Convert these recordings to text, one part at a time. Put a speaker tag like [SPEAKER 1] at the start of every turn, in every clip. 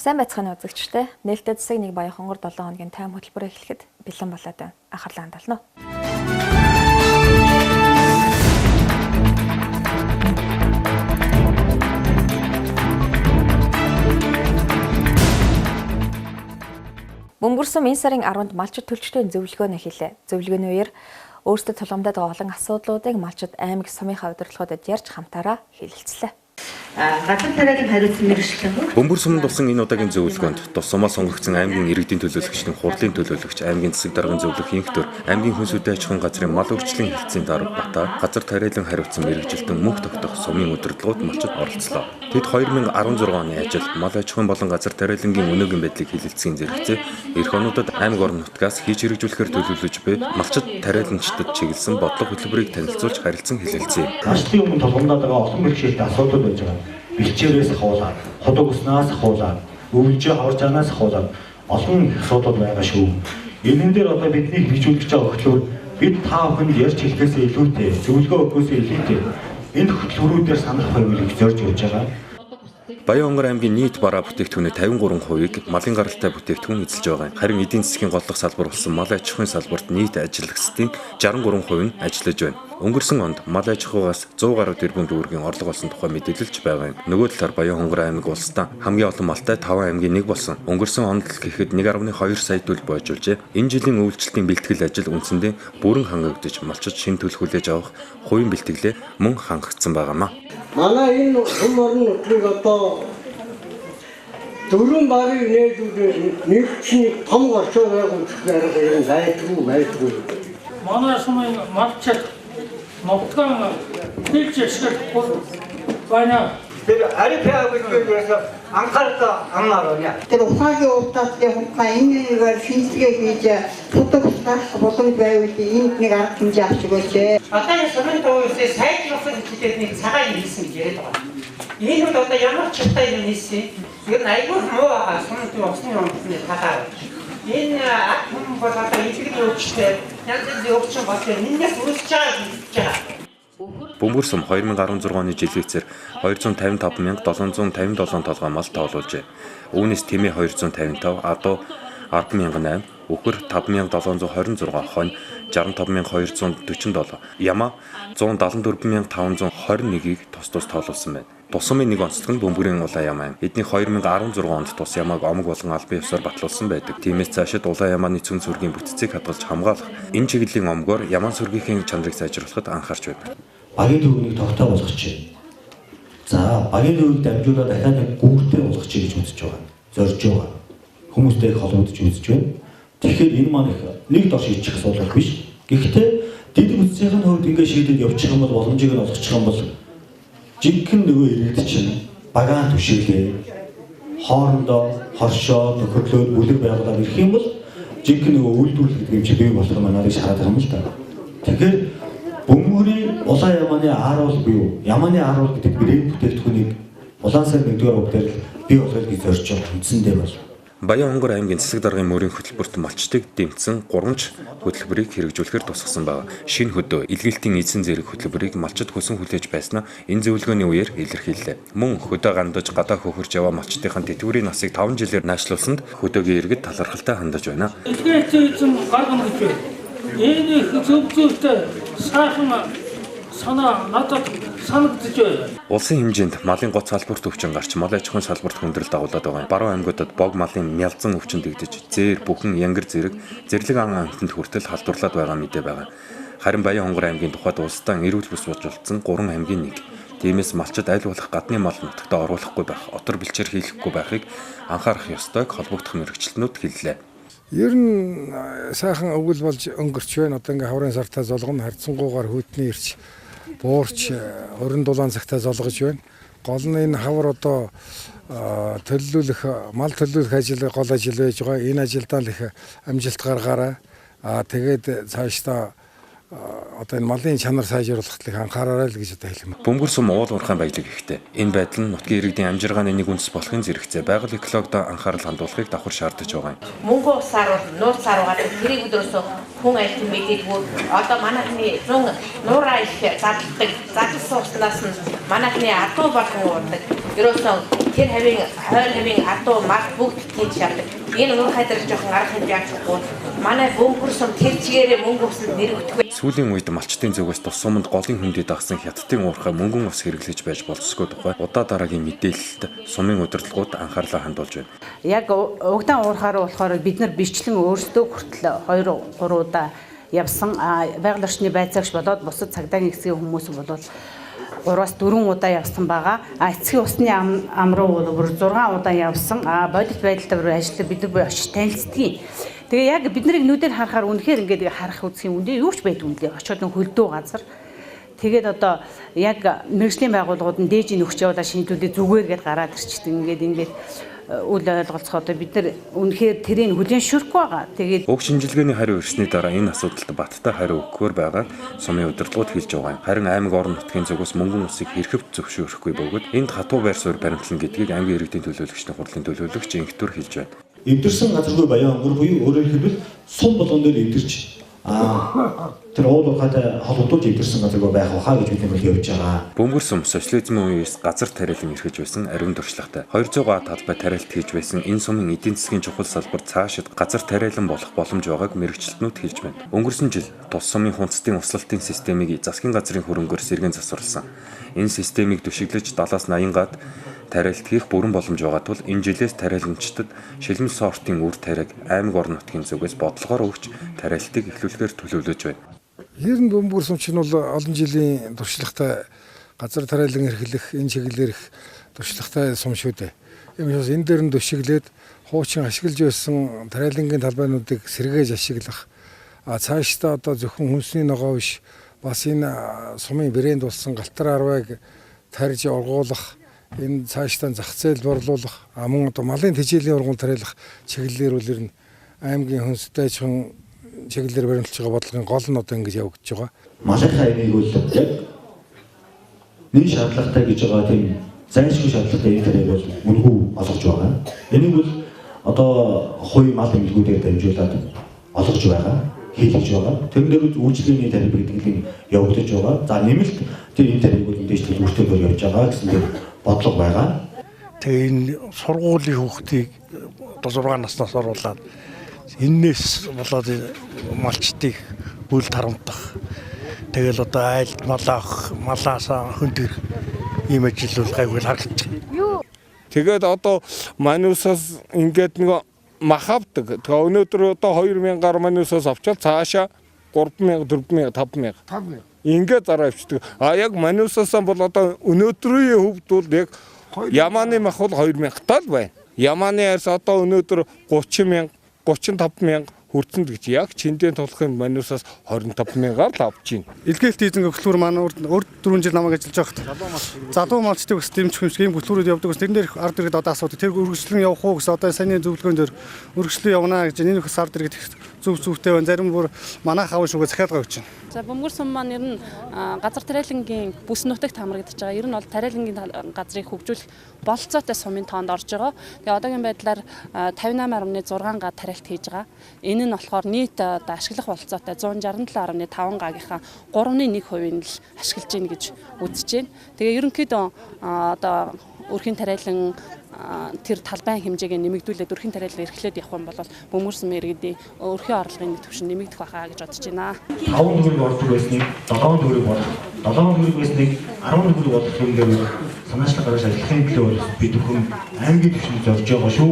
[SPEAKER 1] Сайн байцгаана үзэгчдээ. Нээлттэй засаг нэг Баянхонгор 7 хоногийн тайм хөтөлбөр эхлэхэд бэлэн болоод байна. Анхаарлаа хандуулна. Бөмбөр сум энэ сарын 10-нд малчид төлчдийн зөвлөгөө хийлээ. Зөвлөгөөний үеэр өөрсдөд тулгамдаад байгаа олон асуудлуудыг малчид аймаг сумынхаа удирдлагуудад ярьж хамтаараа хэлэлцлээ.
[SPEAKER 2] Газар тариалан хариуцсан мэргэжилтэн.
[SPEAKER 3] Бөмбөр суманд болсон энэ удаагийн зөвлөгөөнд тус сумаас сонгогдсон аймгийн иргэдийн төлөөлөгчдийн хурлын төлөөлөгч, аймгийн засаг даргын зөвлөх инхтөр, аймгийн хүн сүдэ аж ахуйн газрын мал үржлийн хэлтсийн дарга Бата, газар тариалан хариуцсан мэргэжилтэн мөнх тогтох сумын удирдлагууд малчид оролцлоо. Тэд 2016 оны ажил, мал аж ахуйн болон газар тариалангийн өнөөгийн байдлыг хэлэлцсэн зэрэгцээ эх онуудад аймаг орон нутгаас хийж хэрэгжүүлэхээр төлөвлөж буй малчид тариаланчдад чиглэсэн бодлого хөтөлбөрийг танилцуулж харилцан хэлэлцээ.
[SPEAKER 4] Малчдын өмнө тулгамдаад байгаа олон бэрхшээлтэй асуудал байж байгаа. Бэлчээрээс ахуулаад, худаг уснаас ахуулаад, өвлжөө хавар жаанаас ахуулаад олон асуудал байгаа шүү. Энэ дээр одоо бидний хэрэгжүүлж байгаа хөтөлбөр бид та бүхэнд ярьж хэлэхээс илүүтэй, зөвлөгөө өгөхөөс илүүтэй энэ хөтөлбөрүүдээр санах байвал их зорж явж байгаа.
[SPEAKER 3] Баянхонгор аймгийн нийт бараа бүтээгдэхүүний 53%-ийг малын гаралтай бүтээгдэхүүн эзэлж байгаа юм. Харин эдийн засгийн голлох салбар болсон мал аж ахуйн салбарт нийт ажиллагчдын 63% нь ажиллаж байна. Өнгөрсөн онд мал аж ахуйгаас 100 гаруй тэрбум төгрөгийн орлого олсон тухай мэдээлэлж байгаа юм. Нөгөө талаар Баянхонгор аймаг улсдаа хамгийн олон малтай 5 аймгийн нэг болсон. Өнгөрсөн онд л гэхэд 1.2 сая төл боожуулжээ. Энэ жилийн үйлчлэлийн бэлтгэл ажил үндсэндээ бүрэн хангагдаж малчид шинэ төл хүлээж авах хувийн бэлтгэлээ мөн хангагдсан байгаамаа.
[SPEAKER 5] Манай энэ хүм орон нутгийг одоо дөрвөн багийг нээлтүүд нэг чинь том горчоо байгуулах арга юм байдгүй.
[SPEAKER 6] Манай сумын малчид нутгаан хэлж ашиглахгүй байна.
[SPEAKER 7] Тэр ариф гэдгээс анхаарал анхаарал.
[SPEAKER 8] Тэр ухаагийн уртааслын хутгаа энэ нэгээр шинжилгээ хийж худаг гарах боломж байвал энд нэг арга хэмжээ авч өгөөч.
[SPEAKER 9] Одоо энэ сумын төвөөсөө сайжруулсан хичээлээр нэг цагаан хийсэн гэж яриад байгаа. Энэ бол одоо ямар ч чагтаа юм хийсэн. Ер нь айгүй муу байгаа сумын төв усны өмчний талаар. Энэ хүн бол одоо илгэний өвчтэй янз янзын өвчин бол энэс үүсэж байгаа гэж байгаа.
[SPEAKER 3] Бөмбөр сум 2016 оны жилийн эцээр 255,757 толгой мал тоолуулжээ. Үүнээс Тэмээ 255, Адуу 10,008, Үхэр 5,726, Хонь 65,247, Ямаа 174,521-ийг тус тус тоолуулсан байна. Тус сумын нэг онцлог нь бөмбөрийн улаан ямаа юм. Эдний 2016 онд тус ямааг омог болон албан ёсоор батлуулсан байдаг. Тиймээс цаашид улаан ямааны цөм сүргийн бүтцийг хадгалж хамгаалах энэ чиглэлийн омгоор ямаан сүргийнхээ чанарыг сайжруулахад анхаарч байдаг.
[SPEAKER 4] Багийн төвнийг тогтоо болгочих. За, багийн төвийг дамжуулаад дахиад нэг гүүртэй болгочих гэж үзэж байгаа. Зорж байгаа. Хүмүүстэй их холбогдож үзэж байна. Тэгэхээр энэ маань их нэг дор шийдчих асуудал биш. Гэхдээ дэд бүтцийн хувьд ингэ шийдээд явчих юм бол боломжийг нь олгочих юм бол жинхэнэ нөгөө иргэд чинь багаан түшиглээ. Хоорондоо хоршоо, нөхөрлөөд бүлэг байгуулаад ирэх юм бол жинхэнэ нөгөө үйлдвэрлэл гэдэг юм чи бий болох юм аа гэж хараад байгаа юм л да. Тэгэхээр бөмбөрийн улаан ямааны ааруул буюу ямааны ааруул гэдэг брэнд бүтээгдэхүүнийг улаан сар 1-р үгээр л бий болгоё гэж зорж байгаа үндсэндээ бол.
[SPEAKER 3] Баянхонгор аймгийн засаг даргын мөрийн хөтөлбөрт малчдыг дэмжсэн 3 хөтөлбөрийг хэрэгжүүлэхээр тусгасан байгаа. Шинэ хөдөө илгээлтийн эзэн зэрэг хөтөлбөрийг малчид хүсэн хүлээж байснаа энэ зөвлөгөөний үеэр илэрхийллээ. Мөн хөдөө гандаж гадаа хөхөрч яваа малчдынхаа тэтгэврийн насыг 5 жилээр наашлуулсанд хөдөөгийн иргэд талархалтай хандаж байна.
[SPEAKER 6] Илгээлтийн эзэн гаргана гэж байна. Энэ их зөв зөвтэй сайхан санаа надад санагдаж байна.
[SPEAKER 3] Улсын хэмжээнд малын гоц салбарт өвчин гарч мал аж ахуйн салбарт хүндрэл дагуулад байгаа юм. Баруун аймагуудад бог малын мялзан өвчин дэгдэж, зээр, бүхэн, янгар зэрэг зэрлэг ан амьтанд хүртэл халдварлаад байгаа мэдээ байгаа. Харин Баянхонгор аймгийн тухайд улсдаа эрүүл бүс бужуулсан 3 аймгийн нэг. Тиймээс малчид аль болох гадны мал нутагтаа оруулахгүй байх, отор бэлчээр хийлгэхгүй байхыг анхаарах ёстойг холбогдох мэргэжилтнүүд хэллээ.
[SPEAKER 10] Ер нь сайхан өвгөл болж өнгөрч байна. Одоо ингээ хаврын сартаа золгоно, харьцангуйгаар хүйтний ирч буурч 27 цагтаа золгож байна. Гол нь энэ хавар одоо төлөвлөх, мал төлөвлөх ажил гол ажил байж байгаа. Энэ ажилдаа л их амжилт гаргаарай. Аа тэгээд цаашдаа одоо энэ малын чанар сайжруулахад их анхаараарай л гэж одоо хэлэх юм.
[SPEAKER 3] Бөмбөр сум уул уурхайн баялаг ихтэй. Энэ байдал нь нутгийн иргэдийн амжиргааны нэг үндэс болохын зэрэгцээ байгаль экологид анхаарал хандуулахыг давхар шаардаж байгаа юм.
[SPEAKER 2] Мөнгө усаар бол нууцаар байгаа тэрийг өдрөөсөө хүн альт мэдээгүй. Одоо манайхны зүүн нуураа их задалдаг. Задалсан уснаас нь манайхны адуу болгон уудаг. Ерөөсөн тэр хавийн хойр хавийн адуу мал бүгд тийж явдаг. Энэ уурхай дээр жоохон арга хэмжээ авчихгүй. Манай бөмбөр сум тэр чигээрээ мөнгө усанд нэрвэхгүй.
[SPEAKER 3] Сүүлийн үед малчдын зүгээс тус суманд голын хөндий дагсан хятадын уурхай мөнгөн ус хэрэглэж байж болзошгүй тухай удаа дараагийн мэдээлэлд сумын удирдлагууд анхаарлаа хандуулж байна.
[SPEAKER 11] Яг угдаан уурхай руу болохоор бид нар бичлэн өөрсдөө хүртэл 2 3 удаа явсан. Байгаль орчны байцаагч болоод бусад цагдаагийн хэсгийн хүмүүс болоод 3-4 удаа явсан байгаа. А эцгийн усны ам руу бол 6 удаа явсан. А бодит байдалтай бүр ажиллаж бид нар очиж танилцдгийг. Тэгээ яг бид нарыг нүдээр харахаар үнэхээр ингээд харах үзэх юм үндэ юу ч байдгүй юм лээ. Очиод нэг хөлдөө газар. Тэгээд одоо яг мэргэжлийн байгууллагууд нь дээжийн өгч явуулаа шинжилүүлээ зүгээр гээд гараад ирчдэг. Ингээд үл ойлголцох одоо бид нар үнэхээр тэрийг хүлээн шүрхгүй байгаа. Тэгээд
[SPEAKER 3] уг шинжилгээний хариу ирсний дараа энэ асуудалд баттай хариу өгөхөөр байгаа сумын удирдлагууд хэлж байгаа юм. Харин аймаг орон нутгийн зүгээс мөнгөн усыг хэрхэвт зөвшөөрөхгүй бөгөөд энд хатуу байр суурь баримтлан гэдгийг аймгийн иргэдийн төлөөлөгчдийн хурлын төлөөлөгч Инхтүр хэлж байна.
[SPEAKER 4] Эвдэрсэн газаргүй Баян онгор буюу өөрөөр хэлбэл сум болгон дээр эвдэрч тэр уул уурхайтай холбогдуулж эвдэрсэн газаргүй байх байхаа гэж бид нэг явж байгаа.
[SPEAKER 3] Бөмбөр сум социализмын үеэс газар тариалан эрхэж байсан ариун туршлагатай. 200 га талбай тариалт хийж байсан энэ сумын эдийн засгийн чухал салбар цаашид газар тариалан болох боломж байгааг мэргэжилтнүүд хэлж байна. Өнгөрсөн жил тус сумын хунцдын услалтын системийг засгийн газрын хөрөнгөөр сэргээн засварласан. Энэ системийг түшиглэж 70-аас 80 гад тариалт хийх бүрэн боломж байгаа тул энэ жилээс тариаланчдад шилмэл сортын үр тариаг аймаг орон нутгийн зүгээс бодлогоор өгч тариалтыг эхлүүлэхээр төлөвлөж байна.
[SPEAKER 10] Ер нь бөмбөр сум чинь бол олон жилийн туршлагатай газар тариалан эрхлэх энэ чиглэлээр их туршлагатай сум шүү дээ. Юм учраас энэ дээр нь түшиглээд хуучин ашиглаж байсан тариалангийн талбайнуудыг сэргээж ашиглах, цаашдаа одоо зөвхөн хүнсний ногоо биш бас энэ сумын брэнд болсон галтар арвайг тарьж ургуулах, энэ цаашдаа зах зээл борлуулах, мөн одоо малын тэжээлийн ургамал тариалах чиглэлээр үл ер нь аймгийн хүнстэй аж ахуйн чиглэлээр баримталж байгаа бодлогын гол нь одоо ингэж явагдаж байгаа.
[SPEAKER 4] Малынхаа эмийг бол яг нэг шаардлагатай гэж байгаа тийм зайлшгүй шаардлагатай энэ тариаг бол үнэгүй олгож байгаа. Энийг бол одоо хувь мал эмнэлгүүдээр дамжуулаад олгож байгаа, хийлгэж байгаа. Тэрэн дээр үйлчилгээний тариф гэдэг нь явагдаж байгаа. За нэмэлт тэр энэ тарифыг бол мэдээж төлөвлөлтөөр явж байгаа гэсэн тэр бодлого байгаа.
[SPEAKER 12] Тэгээ энэ сургуулийн хүүхдийг одоо 6 наснаас оруулаад эннээс болоод малчдыг бүл тарамтах. Тэгэл одоо айлд малаах, малаасаа хөндөр ийм ажил бол гайгүй харагдаж байна.
[SPEAKER 13] Тэгээд одоо манусаас ингээд нэг мах авдаг. Тэгээ өнөөдөр одоо 2000 гаруй манусаас авчаад цаашаа 3000, 4000, 5000. Ингээд зараа авчдаг. А яг манусаас бол одоо өнөөдрийн хувьд бол яг Яманы мах бол 2000 тал байна. Яманы арьс одоо өнөөдөр 30,000, 35,000 хүртэн гэж яг чиндээ тулахын манусаас 25,000-аар л авч байна.
[SPEAKER 14] Илгээлт эзэн хөтөлбөр маань урд 4 жил намайг ажиллаж байхад залуу малчдыг бас дэмжих юм шиг ийм хөтөлбөрүүд явдаг. Тэрэн дээр ард иргэд одоо асуудаг. Тэр үргэлжлэн явах уу гэсэн одоо саяны зөвлөгөөн дээр үргэлжлэн явна гэж энэ их ард иргэд зөв зөвтэй байна. Зарим бүр манайх аав шүгэ захиалга өгч байна.
[SPEAKER 15] За бөмбөр сум маань ер нь газар тариалангийн бүс нутагт хамрагдаж байгаа. Ер нь бол тариалангийн газрыг хөгжүүлэх бололцоотой сумын тоонд орж байгаа. Тэгээ одоогийн байдлаар 58.6 га тариалт хийж байгаа. Энэ нь болохоор нийт одоо ашиглах бололцоотой 167.5 гагийнхаа 3.1% нь л ашиглаж гин гэж үзэж байна. Тэгээ ерөнхийдөө одоо өрхийн тариалан тэр талбайн хэмжээг нэмэгдүүлээд өрхийн тариалан эрхлээд явах юм бол бөмбөр сум иргэдийн өрхийн орлогын түвшин нэмэгдэх байхаа гэж бодож байна.
[SPEAKER 4] 5 төгрөг ордог байсныг 7 төгрөг болох, 7 төгрөг байсныг 10 төгрөг болох юм дээр санаачлаг гаргаж ажиллахын төлөө бид бүхэн аймгийн түвшинд зорж байгаа шүү.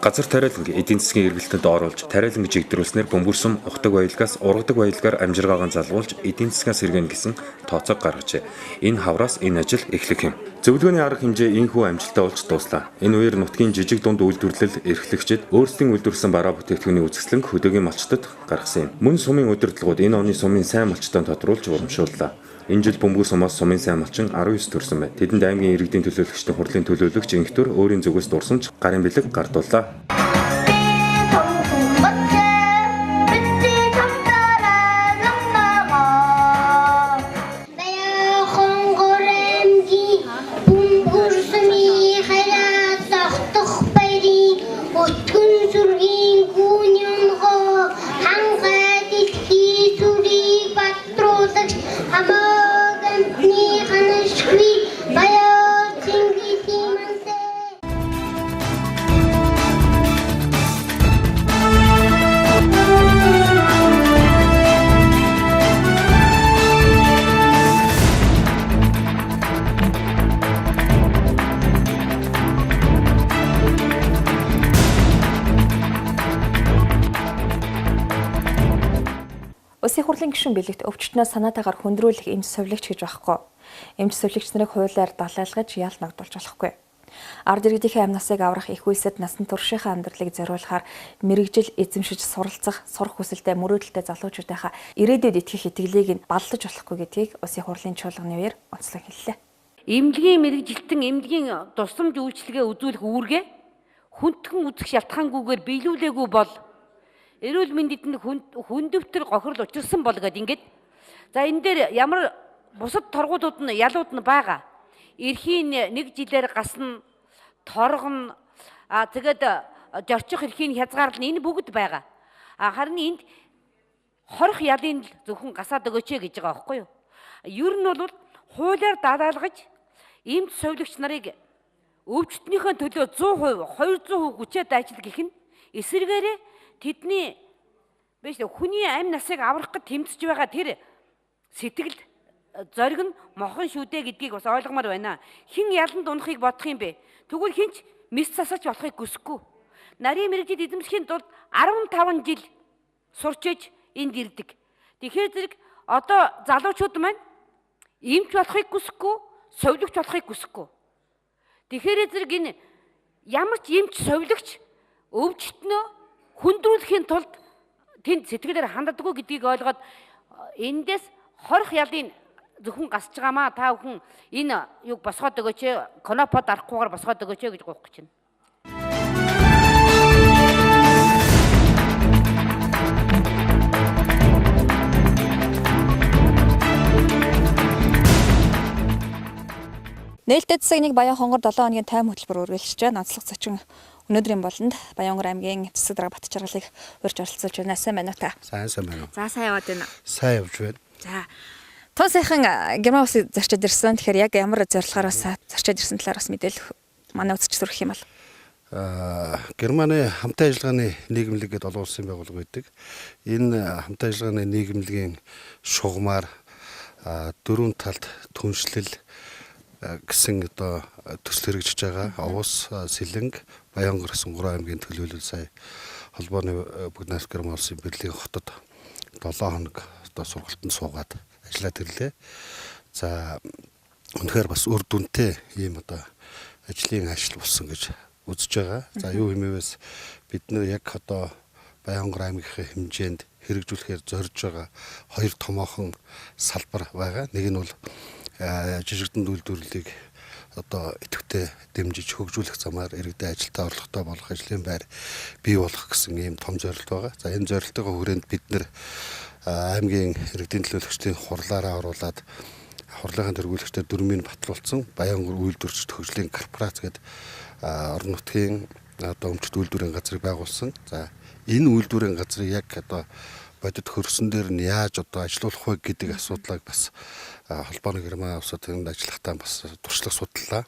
[SPEAKER 3] Газар тариаланг эдийн засгийн эргэлтэнд оруулж тариаланг жигдрүүлснээр бөмбөр сум ухдаг баялгаас ургадаг баялгаар амжиргаагаан залгуулж эдийн засгаас сэргэнэ гэсэн тооцоог гаргажээ. Энэ хавраас энэ ажил эхлэх юм. Зөвлөгөөний арга хэмжээ энэхүү амжилттай болж дууслаа. Энэ үеэр нутгийн жижиг дунд үйлдвэрлэл эрхлэгчид өөрсдийн үйлдвэрлэсэн бараа бүтээгдэхүүний үзэсгэлэнг хөдөөгийн малчдад гаргасан юм. Мөн сумын удирдлагууд энэ оны сумын сайн малчтай тодруулж урамшууллаа. Энэ жил бөмбөр сумаас сумын сайн малчин 19 төрсэн байна. Тэдэнд аймгийн иргэдийн төлөөлөгчдийн хурлын төлөөлөгч Инхтүр өөрийн зүгээс дурсамж гарын бэлэг гардууллаа.
[SPEAKER 16] Хамаа
[SPEAKER 1] Улсын хурлын гишүүн бэлэгт өвчтнөө санаатаагаар хүндрүүлэх эмч сувилагч гэж байхгүй. Эмч сувилагч нарыг хуулиар далайлгаж ял ногдуулж болохгүй. Ард иргэдийнхээ амь насыг аврах их үйлсэд насан туршийнхаа амьдралыг зориулахаар мэргэжил эзэмшиж суралцах, сурах хүсэлтэй мөрөөдөлтэй залуучуудынхаа ирээдүйд итгэх итгэлийг нь баллаж болохгүй гэдгийг Улсын хурлын чуулганы үеэр онцлог хэллээ.
[SPEAKER 16] Эмнэлгийн мэргэжилтэн эмнэлгийн тусламж үйлчилгээ үзүүлэх үүргээ хүндхэн үзэх шалтгаангүйгээр биелүүлээгүй бол эрүүл мэндэд нь хүндөвтөр гохирол учирсан бол гэд ингээд за энэ дээр ямар бусад торгуулууд нь ялууд нь байгаа. Эрхийн нэг жилээр гасна, торгоно, тэгээд зорчих эрхийн хязгаарлал энэ бүгд байгаа. Харин энд хорох ялын л зөвхөн гасаад өгөөч гэж байгаа байхгүй юу? Ер нь бол хуулиар далайлгаж эмч сувилагч нарыг өвчтнийхөө төлөө 100%, 200% хүчээр дайчил гэх нь эсрэгээрээ тэдний биш хүний амь насыг аврах гэж тэмцэж байгаа тэр сэтгэл зориг нь мохон шүү дээ гэдгийг бас ойлгомоор байна. Хэн яланд унахыг бодох юм бэ? Тэгвэл хэн ч мэс засаач болохыг хүсэхгүй. Нарийн мэргэжил эзэмшихийн тулд 15 жил сурч иж энд ирдэг. Тэгэхээр зэрэг одоо залуучууд маань эмч болохыг хүсэхгүй, сувилагч болохыг хүсэхгүй. Тэгэхээр зэрэг энэ ямар ч эмч сувилагч өвчтнөө хүндрүүлэхийн тулд тэнд сэтгэлээр ханддаггүй гэдгийг ойлгоод эндээс хорох ялын зөвхөн гасж байгаамаа та бүхэн энэ юг босгоод өгөөч, конопо дарахгүйгээр босгоод өгөөч гэж гуйх гэж байна.
[SPEAKER 1] Нээлттэй засаг 1 Баян-Хонгор 7 хоногийн тайм хөтөлбөр үргэлжлэж байна. Онцлог зочин өнөөдрийн болонд Баян-Хонгор аймгийн засаг дарга Батчаргалыг урьж оролцуулж байна. Сайн байна уу та?
[SPEAKER 17] Сайн байна уу?
[SPEAKER 1] За сайн яваад байна.
[SPEAKER 17] Сайн явж байна.
[SPEAKER 1] За тун сайхан Герман улсыг зорчоод ирсэн. Тэгэхээр яг ямар зорилгоор бас зорчоод ирсэн талаар бас мэдээлэл манай үзэгчид хүргэх юм бол.
[SPEAKER 17] Германы хамтын ажиллагааны нийгэмлэг гэдэг олон улсын байгууллага байдаг. Энэ хамтын ажиллагааны нийгэмлэгийн шугамар дөрвөн талд түншлэл гэсэн одоо төсөл хэрэгжиж байгаа. Овс, Сэлэнг, Баян-Хонгор гэсэн 3 аймгийн төлөөлөл сая холбооны бүгд найрамдах Герман улсын Берлин хотод 7 хоног одоо сургалтанд суугаад ажиллаад ирлээ. За үнэхээр бас үр дүнтэй ийм одоо ажлын ажил болсон гэж үзэж байгаа. За юу хэмээвээс бид нэр яг одоо Баян-Хонгор аймгийн хэмжээнд хэрэгжүүлэхээр зорж байгаа хоёр томоохон салбар байгаа. Нэг нь бол жижигдэн үйлдвэрлэлийг одоо идэвхтэй дэмжиж хөгжүүлэх замаар иргэдийн ажилтаа орлоготой болох ажлын байр бий болох гэсэн ийм том зорилт байгаа. За энэ зорилтын хүрээнд бид нэр аймгийн иргэдийн төлөөлөгчдийн хурлаараа оруулаад хурлынхаа тэргүүлэгчдээр дөрмийг батлуулсан Баян-Хонгор үйлдвэрчид хөгжлийн корпорац гэдэг орон нутгийн одоо өмчт үйлдвэрийн газрыг байгуулсан. За энэ үйлдвэрийн газрыг яг одоо бодит хөрсөн дээр нь яаж одоо ажилуулах вэ гэдэг асуудлыг бас холбооны Герман улсад тэнд ажиллахдаа бас туршлага судлаа.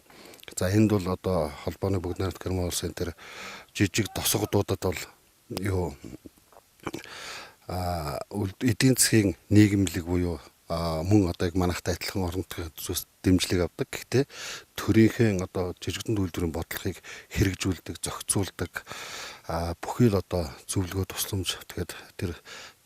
[SPEAKER 17] За энд бол одоо холбооны бүгд найрамдах Герман улсын тэр жижиг тосгодуудад бол юу эдийн засгийн нийгэмлэг буюу мөн одоо яг манайхтай адилхан орон нутгийн зүгээс дэмжлэг авдаг. Гэхдээ төрийнхээ одоо жижигдэн үйлдвэрийн бодлогыг хэрэгжүүлдэг, зохицуулдаг бүхий л одоо зөвлөгөө тусламж тэгээд тэр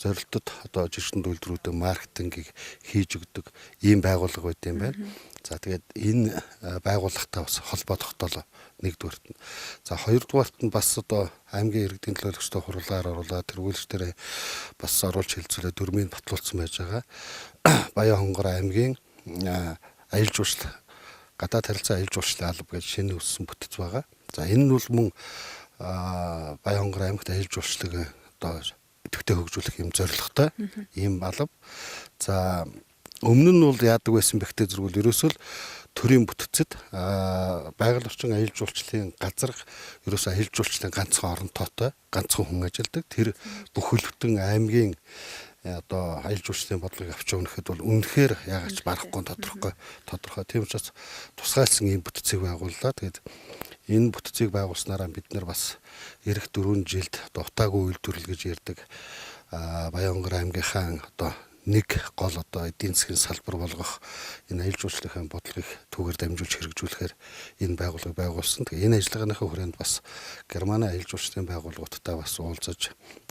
[SPEAKER 17] зорилтод одоо жижигдэн үйлдвэрүүдийн маркетингийг хийж өгдөг ийм байгууллага байт юм байна. За тэгээд энэ байгууллагатай бас холбоо тогтоолоо нэгдүгээрт нь. За хоёрдугаарт нь бас одоо аймгийн иргэдийн төлөөлөгчдөө хурлаар оруулаад тэргүүлэгчдэрээ бас оруулж хэлцүүлээ дөрмийг батлуулсан байж байгаа. Баян-Хонгор аймгийн аялал жуулчлал гадаад харилцаа аялал жуулчлалын алба гэж шинэ үүссэн бүтэц байгаа. За энэ нь бол мөн Баян-Хонгор аймагт аялал жуулчлалыг одоо идэвхтэй хөгжүүлэх юм зорилготой ийм алба. За өмнө нь бол яадаг байсан бэ гэхээр зэрэг ерөөсөө л төрийн бүтцэд байгаль орчин аялал жуулчлалын газар ерөөсөө аялал жуулчлалын ганцхан оронтоотой ганцхан хүн ажилладаг. Тэр бүхэл бүтэн аймгийн одоо аялал жуулчлалын бодлогыг авч явна гэхэд бол үнэхээр яагаад ч барахгүй тодорхой. Тийм учраас тусгайлсан ийм бүтцийг байгууллаа. Тэгээд энэ бүтцийг байгуулснараа бид нар бас эх 4 жилд одоо утаагүй үйлдвэрлэл гэж ярьдаг Баян-Хонгор аймгийнхаа одоо нэг гол одоо эдийн засгийн салбар болгох энэ аялал жуулчлалын бодлогыг түүгээр дамжуулж хэрэгжүүлэхээр энэ байгууллагыг байгуулсан. Тэгээ энэ ажиллагааныхаа хүрээнд бас Германы аялал жуулчлалын байгууллагуудтай бас уулзаж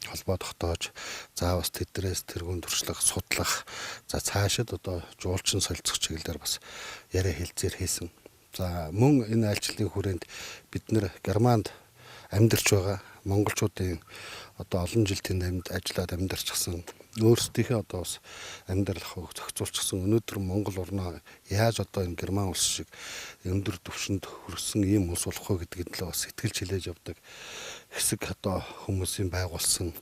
[SPEAKER 17] холбоо тогтоож, за бас тэдрээс тэргуун туршлага судлах, за цаашид одоо жуулчин солилцох чиглэлээр бас яриа хэлцээр хийсэн. За мөн энэ айлчлалын хүрээнд бид нэр Германд амьдарч байгаа монголчуудын одоо олон жил тэнд амьд ажиллаад амьдарчихсан, өөрсдийнхээ одоо бас амьдрал зохицуулчихсан, өнөөдөр Монгол орноо яаж одоо энэ Герман улс шиг өндөр түвшинд хүрсэн ийм улс болох вэ гэдгийг л бас сэтгэлж хилээж явдаг хэсэг одоо хүмүүсийн байгуулсан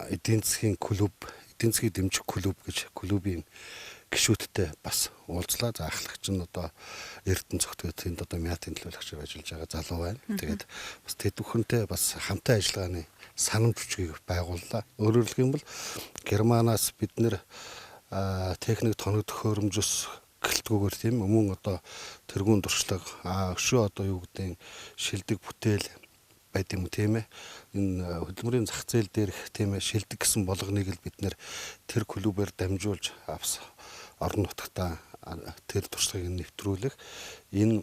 [SPEAKER 17] эдийн засгийн клуб, эдийн засгийг дэмжих клуб гэж клубын гишүүдтэй бас уулзлаа. За ахлагч нь одоо Эрдэнэ цогтгой тэнд одоо Мятын төлөөлөгчөөр ажиллаж байгаа залуу байна. Тэгээд бас тэд бүхэнтэй бас хамтын ажиллагааны санамж хүчгийг байгууллаа. Өөрөөр хэлэх юм бол Германаас бид нэр техник тоног төхөөрөмжөөс гэлтгүүгээр тийм мөн одоо тэргуун туршлага, өшөө одоо юу гэдэг шилдэг бүтээл байд юм тийм ээ. Энэ хөдөлмөрийн зах зээл дээрх тийм ээ шилдэг гэсэн болгоныг л бид нэр тэр клубээр дамжуулж авсан. Орон нутгатаа тэр туршлагыг нэвтрүүлэх энэ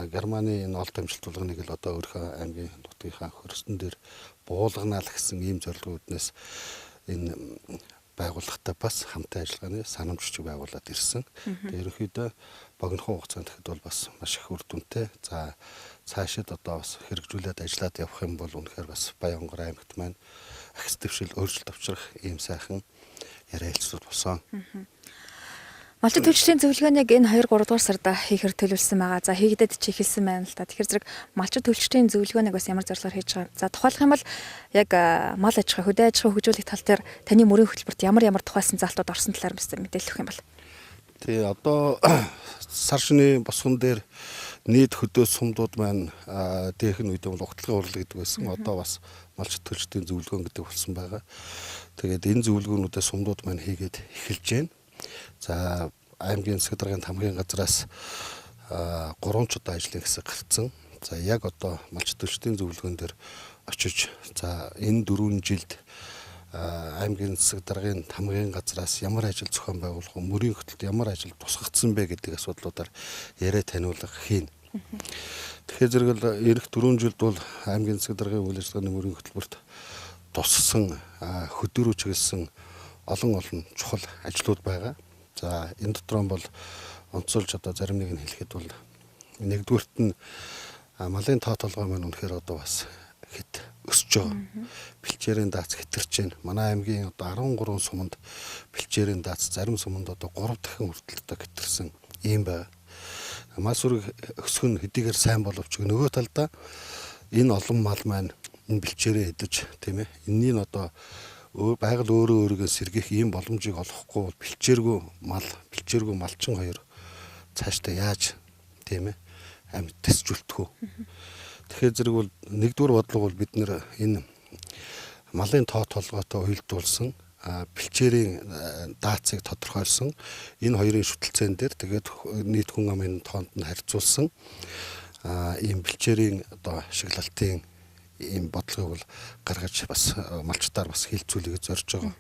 [SPEAKER 17] Германы энэ олд амжилт болгоныг л одоо өөрийнхөө аймгийн нутгийнхаа хөрсөн дээр буулганаа л гэсэн ийм зорилгоуднаас энэ байгууллагатай бас хамтын ажиллагааны санамж хүчийг байгуулад ирсэн. Тэгээ ерөнхийдөө богинохон хугацаанд тэгэхэд бол бас маш их үр дүнтэй. За цаашид одоо бас хэрэгжүүлээд ажиллаад явах юм бол үнэхээр бас Баян-Онгор аймагт маань ахис дэвшил өөрчлөлт авчрах ийм сайхан яриа хэлцүүд болсон.
[SPEAKER 1] Малчид төлчлийн зөвлөгөөнийг энэ 2 3 дугаар сард хийхээр төлөвлөсөн байгаа. За хийгдээд чи эхэлсэн байна л та. Тэгэхээр зэрэг малчид төлчлийн зөвлөгөөнийг бас ямар зорилгоор хийж байгаа? За тухайлах юм бол яг мал аж ахуй, хөдөө аж ахуй хөгжүүлэх тал дээр таны мөрийн хөтөлбөрт ямар ямар тухайлсан заалтууд орсон талаар мэдээлэл өгөх юм бол.
[SPEAKER 17] Тий, одоо сар шөнийн босгон дээр нийт хөдөө сумдууд маань дээрх нь үед бол угтлагын хурал гэдэг байсан. Одоо бас малчид төлчдийн зөвлөгөөн гэдэг болсон байгаа. Тэгээд энэ зөвлөгөөнүүдээ сумдууд маань хийгээд эхэлж байна. За аймгийн засаг даргын тамгийн газраас 3 ч удаа ажлын хэсэг гарцсан. За яг одоо малчид төлчдийн зөвлөгөөн дээр очиж за энэ 4 жилд аймгийн засаг даргын тамгийн газраас ямар ажил зохион байгуулах вэ, мөрийн хөтөлд ямар ажил тусгагдсан бэ гэдэг асуудлуудаар яриа таниулах хийнэ. Тэгэхээр зэрэг л ирэх 4 жилд бол аймгийн засаг даргын үйл ажиллагааны мөрийн хөтөлбөрт туссан хөдөө рүү чиглэсэн олон олон чухал ажлууд байгаа. За энэ дотор нь бол онцолж одоо зарим нэг нь хэлэхэд бол нэгдүгüрт нь малын тоо толгой маань үнэхээр одоо бас хэд өсөж байгаа. Бэлчээрийн дац хэтэрч байна. Манай аймгийн одоо 13 суманд бэлчээрийн дац, зарим суманд одоо 3 дахин хүртэл одоо хэтэрсэн ийм байгаа. Мал сүрэг өсөх нь хэдийгээр сайн боловч нөгөө талдаа энэ олон мал маань энэ бэлчээрээ идэж тийм ээ. Энэний нь одоо байгаль өөрөө өөрийгөө сэргийх ийм боломжийг олохгүй бол бэлчээргүй мал, бэлчээргүй малчин хоёр цаашдаа яаж тийм ээ амьд тэсжүүлдэг вэ? Тэгэхээр зэрэг бол нэгдүгээр бодлого бол бид нэр энэ малын тоо толгойтой уялдуулсан бэлчээрийн даацыг тодорхойлсон энэ хоёрын шүтэлцээн дээр тэгээд нийт хүн амын тоонд нь харьцуулсан ийм бэлчээрийн одоо ашиглалтын ийм бодлогыг бол гаргаж бас малчдаар бас хилцүүлэх гэж зорж байгаа.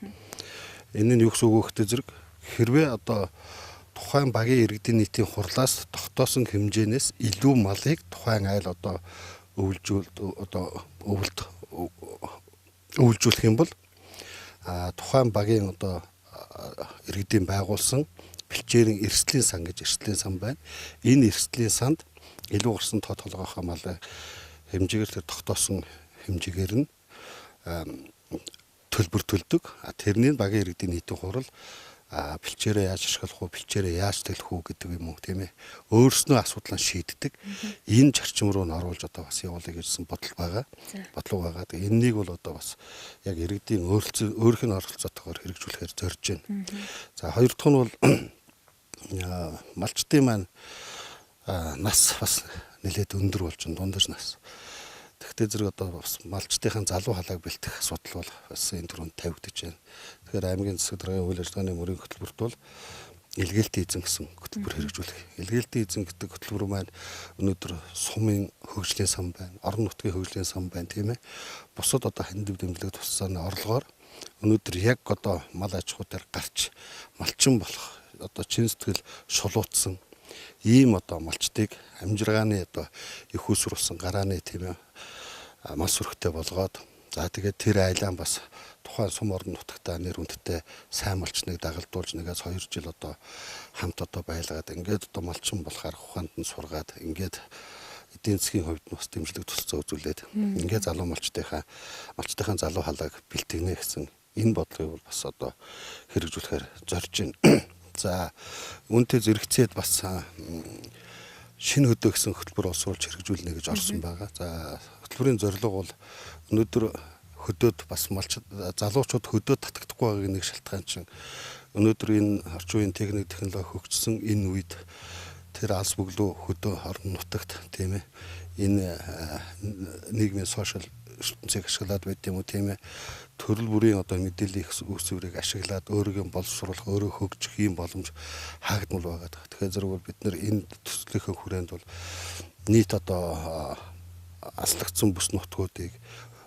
[SPEAKER 17] Энэ нь юу гэсэн үг вэ гэхээр зэрэг хэрвээ одоо тухайн багийн иргэдийн нийтийн хурлаас тогтоосон хэмжээнээс илүү малыг тухайн айл одоо өвөлд өвлжүүлэх юм бол тухайн багийн одоо иргэдийн байгуулсан бэлчээрийн эрсдлийн сан гэж эрсдлийн сан байна. Энэ эрсдлийн санд илүү гарсан тоо толгойхоо малыг хэмжээгээр тэр тогтоосон хэмжээгээр нь төлбөр төлдөг. Тэрний багийн иргэдийн нийтийн хурал бэлчээрээ яаж ашиглах уу, бэлчээрээ яаж төлөх үү гэдэг юм уу тийм ээ. Өөрснөө асуудлаа шийддэг. Энэ зарчим руу нь оруулж одоо бас явуулъя гэсэн бодол байгаа. Бодлого байгаа. Тэгээ энэнийг бол одоо бас яг иргэдийн өөрийнх нь оролцоотойгоор хэрэгжүүлэхээр зорж байна. За хоёр дахь нь бол малчдын маань нас бас нэлээд өндөр болж байна, дундаж нас. Тэгвэл зэрэг одоо бас малчдынхаа залуу халааг бэлтгэх асуудал бол бас энэ түрүүнд тавигдаж байна. Тэгэхээр аймгийн засаг даргын үйл ажиллагааны мөрийн хөтөлбөрт бол илгээлтийн эзэн гэсэн хөтөлбөр хэрэгжүүлэх. Илгээлтийн эзэн гэдэг хөтөлбөр маань өнөөдөр сумын хөгжлийн сан байна, орон нутгийн хөгжлийн сан байна, тийм ээ. Бусад одоо хандив дэмжлэг тусааны орлогоор Өнөөдөр яг одоо мал аж ахуй дээр гарч малчин болох одоо чин сэтгэл шулуутсан ийм одоо малчдыг амжиргааны одоо их усүр болсон гарааны тийм мал сүрхтэй болгоод, за тэгээд тэр айлаан бас тухайн сум орон нутагтаа нэр хүндтэй сайн малчныг дагалдуулж 1-2 жил одоо хамт одоо байлгаад ингээд одоо малчин болохоор ухаанд нь сургаад ингээд эдийн засгийн хувьд нь бас дэмжлэг тусалцаа үзүүлээд ингээд залуу малчдынхаа залуу халааг бэлтгэнэ гэсэн энэ бодлогыг бол бас одоо хэрэгжүүлэхээр зорж байна. За үүнтэй зэрэгцээд бас шинэ хөдөө гэсэн хөтөлбөр олсруулж хэрэгжүүлнэ гэж орсон байгаа. За хөтөлбөрийн зорилго бол өнөөдөр хөдөөд бас малч залуучууд хөдөөд татагдахгүй байгааг нэг шалтгаан чинь өнөөдөр энэ орчин үеийн техник технологи хөгжсөн энэ үед тэр алс бөглөө хөдөө орон нутагт тийм энэ нийгмийн сошиал ертөнцийг ашиглаад байд юм уу тийм төрөл бүрийн одоо мэдээллийн их үүсвэрийг ашиглаад өөрийгөө боловсруулах, өөрөө хөгжих ийм боломж хаагдмал байгаа. Тэгэхээр зэрэг бол бид нэр энэ төслийнхээ хүрээнд бол нийт одоо аслагдсан бүс нутгуудыг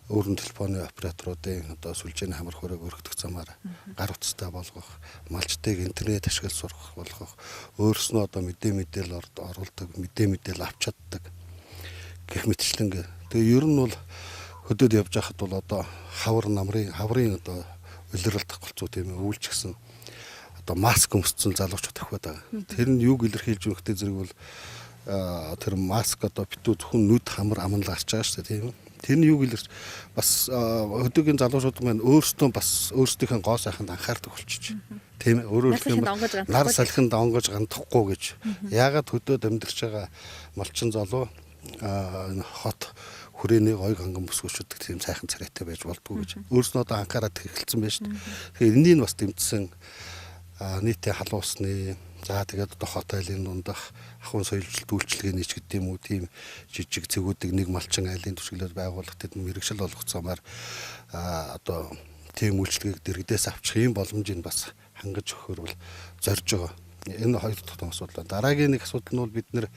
[SPEAKER 17] өөрөн телефоны операторуудын одоо сүлжээний хамар хуурайг өргөдөх замаар гар утастай болгох, малчдыг интернет ашиглаж сурах болгох, өөрснөө одоо мэдээлэл оруулдаг, мэдээлэл авч чаддаг гэх мэтчлэнгээ. Тэгээ ер нь бол хөдөөд явж байхад бол одоо хавар намрын хаврын одоо улиралдах голцоо тийм өвлж гисэн одоо маск өмссөн залуучууд тавиад байгаа. Тэр нь юуг илэрхийлж өгөхтэй зэрэг бол тэр маск одоо битүү зөвхөн нүд хамар амнал гарч байгаа шүү дээ тийм үү. Тэр нь юуг илэрч бас хөдөөгийн залуучууд маань өөрсдөө бас өөрсдийнхээ гоо сайханд анхаардаг болчих. Тийм ээ. Өөрөөр хэлбэл нар салхинд онгож гандахгүй гэж. Яагаад хөдөөд амьдарч байгаа малчин залуу энэ хот хүрээний гой ганган бүсгүүчүүд тийм сайхан царайтай байж болдгоо гэж өөрснөө одоо анхаарал эхэлсэн байж шүү дээ. Тэгэхээр энэнийг бас дэмжсэн нийтийн халуусны за тэгээд одоо хот айлын дундах ахуйн соёлжлолт үйлчилгээний ч гэдэг юм уу тийм жижиг цэгүүдийг нэг малчин айлын түвшиглээр байгуулах тэд мэрэгшил олгох замаар одоо тийм үйлчилгээг дэргэдээс авчих юм боломжийг бас хангаж өгөхөр бол зорж байгаа. Энэ хоёр дахь том асуудал. Дараагийн нэг асуудал нь бол бид нэр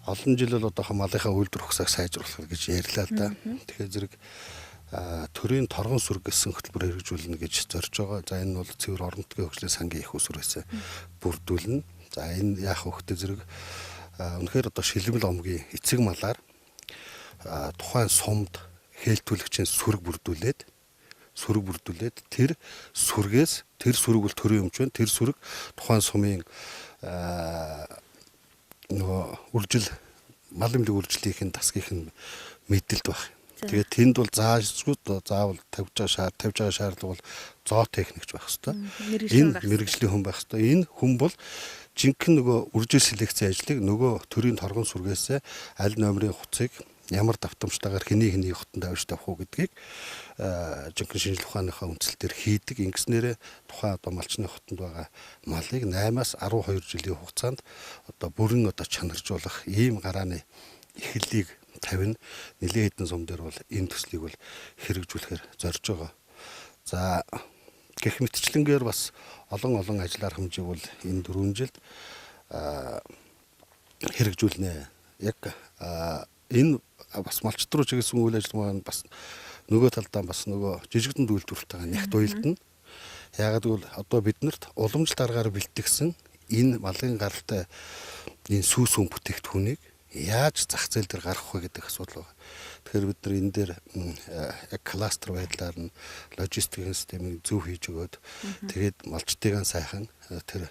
[SPEAKER 17] олон жил бол одоо малынхаа үйлдвэр ухсааг сайжруулах гэж ярьлаа л да. Тэгэхээр зэрэг төрийн торгон сүрэг гэсэн хөтөлбөр хэрэгжүүлнэ гэж зорж байгаа. За энэ бол цэвэр орон нутгийн хөгжлийн сангийн их усүрээс бүрдүүлнэ. За энэ яах вэ зэрэг үнэхээр одоо шилмэл омгийн эцэг малаар тухайн сумд хээлтүүлэгчийн сүрэг бүрдүүлээд тэр сүргээс тэр сүрэг бол төрийн өмч байна. Тэр сүрэг тухайн сумын нөгөө үржил мал эмнэлэг үржлийнх нь тасгийнх нь мэдэлд байх. Тэгээд тэнд бол заашгүй заавал тавьж байгаа шаардлага бол зоотехникч байх хэвээр. Энэ мэрэгжлийн хүн байх хэвээр. Энэ хүн бол жинхэнэ нөгөө үржил селекцийн ажлыг нөгөө төрийн торгон сүргээсээ аль номерын хуцыг ямар давтамжтайгаар хэний хэний хотонд авч тавих уу гэдгийг жинхэнэ шинжлэх ухааныхаа үндсэл дээр хийдэг. Ингэснээрээ тухайн одоо малчны хотонд байгаа малыг 8-аас 12 жилийн хугацаанд одоо бүрэн одоо чанаржуулах ийм гарааны эхлэлийг тавина. Нэлээд хэдэн сум дээр бол энэ төслийг бол хэрэгжүүлэхээр зорж байгаа. За гэх мэтчлэнгээр бас олон олон ажил арга хэмжээг бол энэ 4 жилд хэрэгжүүлнэ. Яг энэ бас малчд руу чиглэсэн үйл ажиллагаа маань бас нөгөө талдаа бас нөгөө жижигдэн үйлдвэрлэлтэйгээ нягт уялдана. Яагаад гэвэл одоо биднэрт уламжлалт аргаар бэлтгэсэн энэ малын гаралтай энэ сүүс хүн бүтээгдэхүүнийг яаж зах зээл дээр гаргах вэ гэдэг асуудал байна. Тэгэхээр бид нар энэ дээр яг кластер байдлаар нь логистикийн системийг зөв хийж өгөөд тэгээд малчдыг сайхан тэр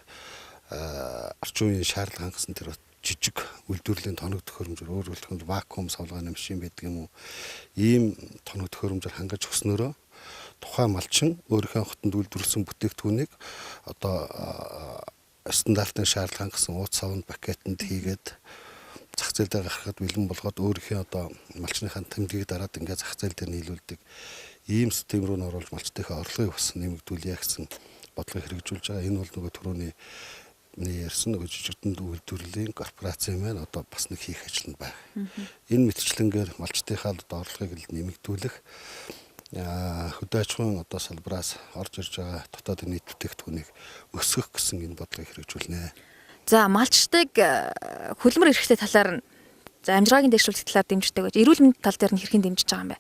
[SPEAKER 17] орчин үеийн шаардлага хангасан тэр жижиг үйлдвэрлэлийн тоног төхөөрөмжөөр өөрөөр хэлбэл вакуум савлгааны машин байдаг юм уу ийм тоног төхөөрөмжөөр хангаж өгснөөрөө тухайн малчин өөрийнхөө хотонд үйлдвэрлэсэн бүтээгдэхүүнийг одоо стандартын шаардлага хангасан ууц савнд пакетэнд хийгээд зах зээл дээр гаргахад бэлэн болгоод өөрийнхөө одоо малчныхаа тэмдгийг дараад ингээд зах зээл дээр нийлүүлдэг ийм систем рүү н оруулж малчдынхаа орлогыг бас нэмэгдүүлье гэсэн бодлогыг хэрэгжүүлж байгаа. Энэ бол нөгөө түрүүний ярьсан нөгөө жижигдэнд үйлдвэрлэлийн корпораци маань одоо бас нэг хийх ажил нь байна. Энэ мэтчлэнгээр малчдынхаа одоо орлогыг л нэмэгдүүлэх хөдөө аж ахуйн одоо салбараас орж ирж байгаа дотоодын нийт бүтээгдэхүүнийг өсгөх гэсэн энэ бодлогыг хэрэгжүүлнэ.
[SPEAKER 1] За малчдыг хөлмөр эрхтэй талаар нь за амжиргааг дэвшүүлэх талаар дэмждэг гэж эрүүл мэндийн тал дээр нь хэрхэн дэмжиж байгаа юм бэ?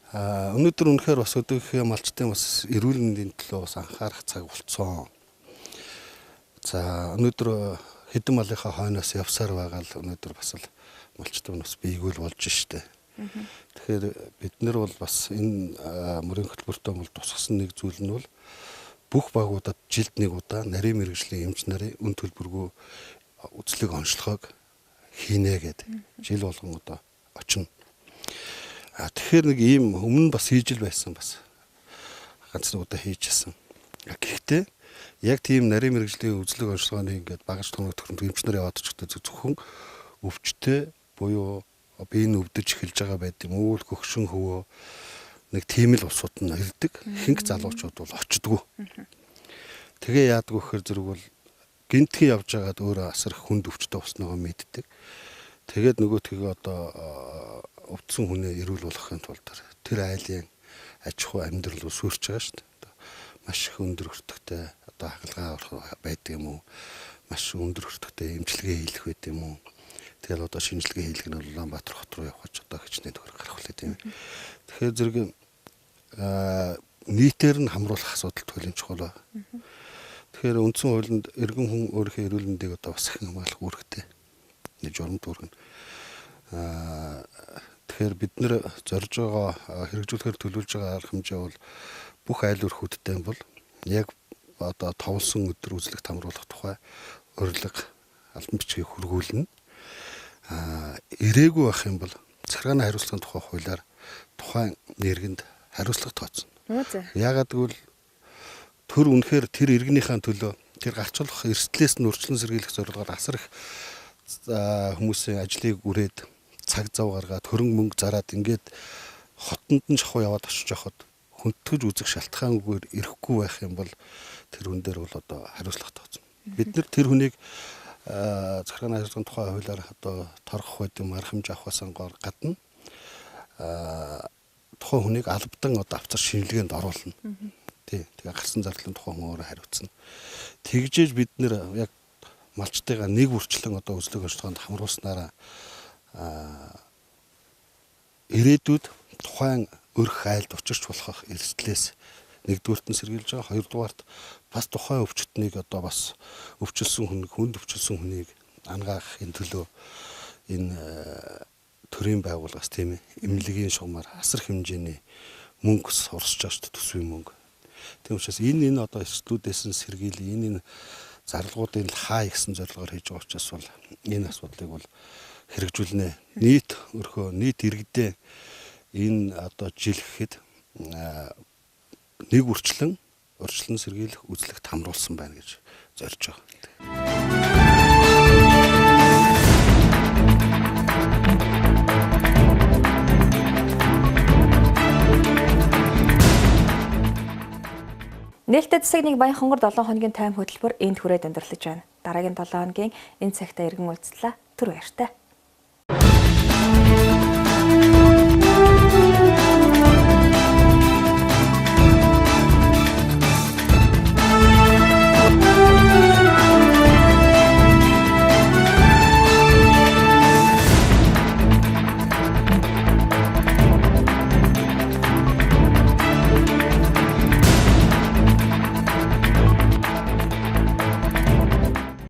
[SPEAKER 17] Өнөөдөр үнэхээр бас өдөөхөө малчдын бас эрүүл мэндийн төлөө бас анхаарах цаг болцсон. За өнөөдөр хэдэн малынхаа хойноос явсаар байгаа л өнөөдөр бас л малчдын бас биегүүл болж штэ. Тэгэхээр бид нар бол бас энэ мөрийн хөтөлбөртөө бол тусгасан нэг зүйл нь бол бүх багуудад жилд нэг удаа нарийн мэргэжлийн эмч нарын үн төлбөргүй үзлэг онцлогоог хийнэ гэдэг жил болгон одоо очино. А тэгэхээр нэг ийм өмнө бас хийж л байсан бас ганц нэг удаа хийжсэн. Гэхдээ яг тийм нарийн мэргэжлийн үзлэг онцлогооны ингээд багаж томог төхөөрөмж эмч нар яваад очихдоо зөвхөн өвчтэй буюу бие нь өвдөж эхэлж байгаа байд юм уу хөгшин хөвөө нэг тийм л улсууд нь ирдэг. Ихэнх залуучууд бол очдгоо. Тэгээ яадаг вэ гэхээр зэрэг бол гинтхэн явж байгаад өөрөө асар их хүнд өвчтэй болсноогоо мэддэг. Тэгээд нөгөөтгөө одоо өвдсөн хүнээ эрүүл болгохын тулд тэр айлын аж ахуй амьдрал сүрч байгаа шүү дээ. Маш их өндөр өртөгтэй одоо хагалгаа орох байдаг юм уу? Маш өндөр өртөгтэй эмчилгээ хийлэх байд юм уу? Тэгэл одоо шинжилгээ хийлэх нь Улаанбаатар хот руу явах ч одоо хичнээн төгрөг гарах үлээ тийм. Тэгэхээр зэрэг нийтээр нь хамруулах асуудал туйлын чухал байна. Тэгэхээр үндсэн хуулинд эргэн хүн өөрийнхөө эрүүл мэндийг одоо бас ахин хамгаалах үүрэгтэй. Нэг журамт үүрэг нь. Тэгэхээр бид нэр зорж байгаа хэрэгжүүлэхээр төлөвлөж байгаа арга хэмжээ бол бүх айл өрхүүдтэй бол яг одоо товлсон өдөр үзлэгт хамруулах тухай урилга албан бичгийг хүргүүлнэ. Ирээгүй байх юм бол захиргааны хариуцлагын тухай хуулиар тухайн нэргэнд хариуцлага тооцно. Яагаад гэвэл төр үнэхээр тэр иргэнийхээ төлөө тэр гарчлах эрсдлээс нь урьдчилан сэргийлэх зорилгоор асар их хүмүүсийн ажлыг үрээд цаг зав гаргаад хөрөнгө мөнгө зараад ингээд хотонд нь шахуу яваад очиж явахад хүндтгэж үзэх шалтгаангүйгээр ирэхгүй байх юм бол тэр хүн дээр бол одоо хариуцлага тооцно. Бид нар тэр хүнийг захиргааны хариуцлагын тухай хуулиар одоо торгох байд юм арга хэмжээ авахаас гадна тухайн хүнийг албадан одоо авцар шинжилгээнд оруулна. Тий. Тэгээ гарсан зардлын тухайн хүн өөрөө хариуцна. Тэгжээж бид нэр яг малчтайгаа нэг бүрчлэн одоо үзлэг онцлогоонд хамруулснараа ирээдүйд тухайн өрх айлд учирч болох эрсдлээс нэгдүгüрт нь сэргийлж байгаа, хоёрдугаарт бас тухайн өвчтнийг одоо бас өвчлсөн хүн, хүнд өвчлсөн хүнийг ангаахын төлөө энэ төрийн байгууллагаас тийм ээ эмнэлгийн шугамар асар хэмжээний мөнгө сурсаж байгаа шүү дээ, төсвийн мөнгө. Тийм учраас энэ одоо эрсдлүүдээс нь сэргийл, энэ зарлагуудын хаа ихсэн зорилгоор хийж байгаа учраас бол энэ асуудлыг бол хэрэгжүүлнэ. Нийт өрхөө, нийт иргэдээ энэ одоо жил гэхэд нэг үрчлэн урьдчилан сэргийлэх үзлэгт хамруулсан байна гэж зорж байгаа.
[SPEAKER 1] Нээлттэй засаг нэг Баянхонгор 7 хоногийн тайм хөтөлбөр энд хүрээд өндөрлөж байна. Дараагийн 7 хоногийн энэ цагта иргэн уулзлаа. Түр баяртай.